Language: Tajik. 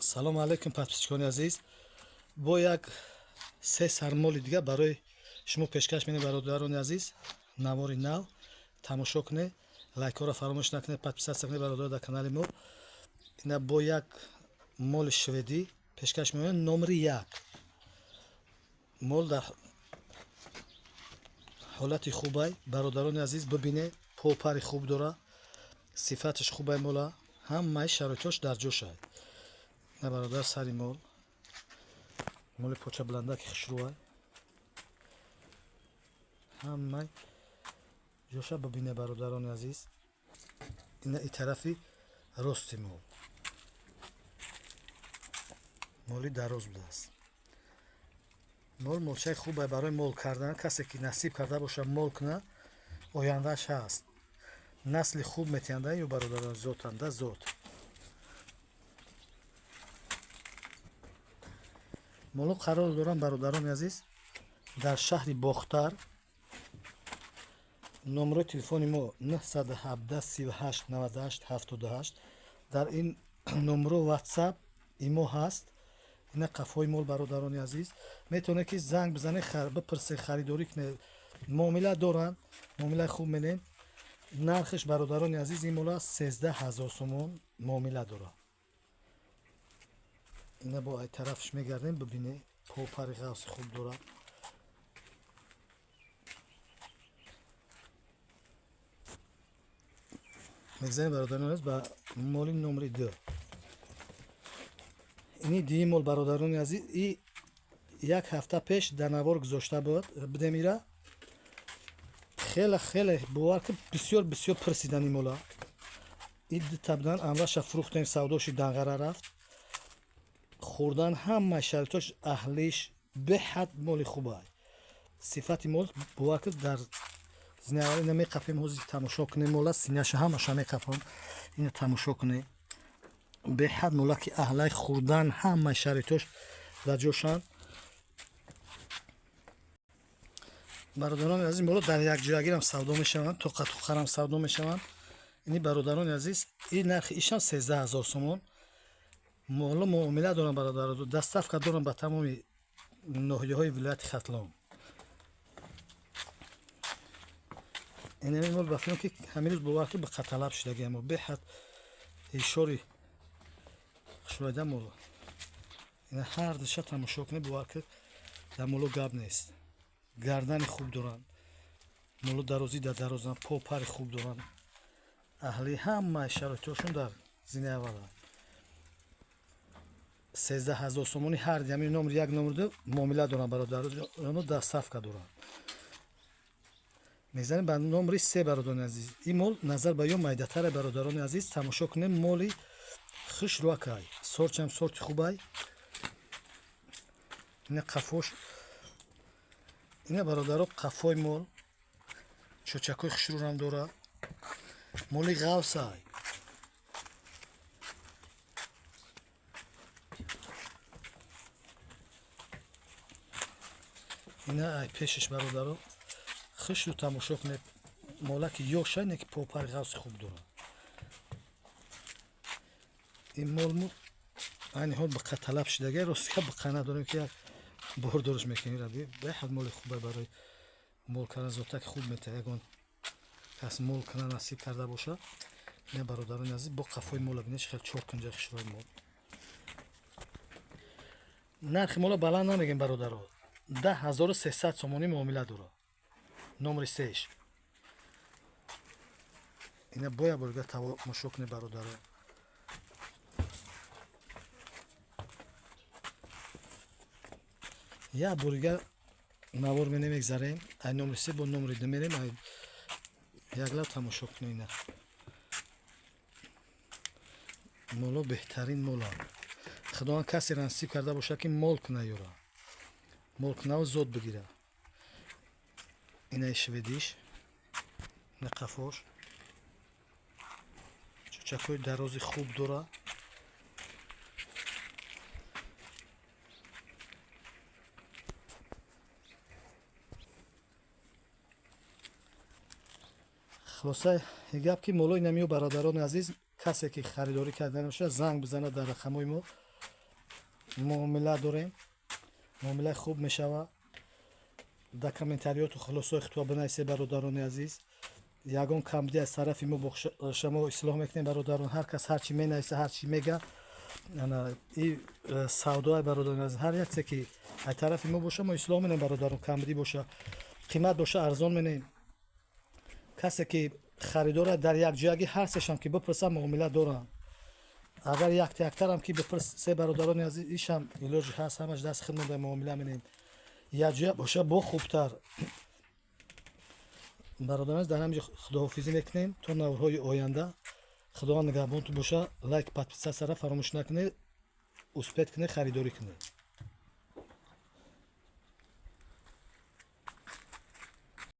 Салому алайкум, подписчикони азиз. Бо як се сармоли дига барои шумо пешкаш менем, бародарони азиз. Навори нав тамошо кунед, лайкҳоро фаромӯш накунед, подписаться кунед, бародаро, дар канали мо. Ина бо як моли шведӣ пешкаш меояд, номери 1. Мол дар ҳолати хубай, бародарони азиз, бибинед, попари хуб дора, сифаташ хубай, мола ҳамаи шароитош дар ҷошай. На, бародар, сари мол, моли поча баландаки хушрӯай, ҳамаи ҷоша бибине, бародарони азиз. Ина и тарафи рости мол, моли дароз будааст. Мол молчаи хубай барои мол кардан. Касе ки насиб карда бошад, мол кунад, ояндааш ҳаст, насли хуб метиҳанда ё, бародарон, зотанда зот. Моло қарор дорам, бародарони азиз, дар шаҳри Бохтар. Номерои телефони мо 917 38 98 78. Дар ин номеро Ватсап, имо ҳаст. Ина қафои мол, бародарони азиз, метавонед ки занг бизанед, бипурсед, харидорӣ кунед. Муомила доранд, муомилаи хуб менем. Нархаш, бародарони азиз, ин мола 13 000 сомон муомила дорад. Ина бо ай тарафш мегардем, бибине, попари ғавси хуб дорад. Мегзанем, бародарони азиз, ба моли номери 2. Ини дуюм мол, бародарони азиз, и як ҳафта пеш дар навор гузошта буд бидем. Ира хеле хеле, бовар ки, бисёр бисёр пурсидан. Ин мола и дута будан, амраша фурӯхтем, савдоши Данғара рафт. Хӯрдан ҳамаи шароитош, аҳлиш беҳад моли хубай, сифати мол, бовар ки, дар зинааввал. Ина меқапем, ҳозир тамошо кунем мола, синаша ҳамаша меқапам. Ина тамошо кунем, беҳад мола ки аҳлай, хӯрдан ҳамаи шароитош дар ҷошанд. Бародарони азиз, моло дар якҷоягирам савдо мешаванд, тоқатуқарам савдо мешаванд. Ини, бародарони азиз, и нархи ишам 13 000 сомон. Моло муомила дорам, бародаро, доставка дорам ба тамоми ноҳияҳои вилояти Хатлон. Инами мол, ба фикрам ки, ҳамин рӯз, бовар ки, ба қаталаб шудагиамо, беҳад ҳишори хушроида мол. Ина ҳар душа тамошо кунед, бовар ки, дар моло гап нест. Гардани хуб доранд моло, дарозӣ дар дарозанд, попари хуб доранд, аҳли, ҳамаи шароитҳошон дар зинаи авваланд. 13 000 сомони ҳар ҳамин номер 1, номер 2 муомила доранд, бародароно, доставка доранд. Мезанем ба номери 3, бародарони азиз. Ин мол назар ба ё майдатаре, бародарони азиз, тамошо кунем. Моли хушрӯакай, сорчам сорти хубай. Ина қафош, ина, бародаро, қафои мол, чочакҳои хушрӯрам дорад. Моли ғавсай. Ина ай пешаш, бародаро, хушрӯ тамошо кунед. Молаки ёша, не ки попари ғавси хуб дорад. Ин молму айни ҳол биқа талаб шудага, ростика биқа надорем ки як бор дориш мекунем. Раби беҳад моли хубай барои мол кардан, зотаки хуб мета. Ягон кас мол кана насиб карда бошад. Ина, бародарони азиз, бо қафои мола бинед, чӣ хел чоркунҷа хушрӯи мол. Нархи мола баланд намегем, бародаро, 10 300 сомонӣ муомила дорад. Номери сеш. Ина боя борга тамошо кунед, бародаро. Як борига навор менемегзарем, ай номери 3 бо номери 2 мерем. Ай яклаб тамошо кунед. Ина моло беҳтарин моланд. Худованд касеро насиб карда бошад ки мол куна, ёра мол кунаву зод бигира. Инаи шведиш, ина қафош, чӯчакҳои дарози хуб дорад. Хулоса гап ки молои намиё, бародарони азиз, касе ки харидорӣ карда бошад, занг бизанад дар рақамҳои мо. Муомила дорем, муомилаи хуб мешава. Дар комментариёту хулосаи худтон бинависед, бародарони азиз. Ягон камбудӣ аз тарафи мо шумо ислоҳ мекунем, бародарон. Ҳар кас ҳар чӣ менависа, ҳар чӣ мега, ана и савдои, бародарони азиз. Ҳар як чизе ки аз тарафи мо боша, мо ислоҳ менем, бародарон. Камбудӣ боша, қимат боша, арзон менем. Касе ки харидора, дар якҷоягӣ ҳар сешам ки бипурса, муомила доранд. Агар якта яктарам ки бипурсе, бародарони азиз, ишам илоҷи ҳаст, ҳамаш даст хидмат дар муомила менем. Якҷоя боша, бо хубтар. Бародарон азиз, дар ҳамин ҷо худоҳофизӣ мекунем то наворҳои оянда. Худованд нигаҳбонтон боша. Лайк, подписаться ра фаромӯш накунед. Успеть кунед, харидорӣ кунед.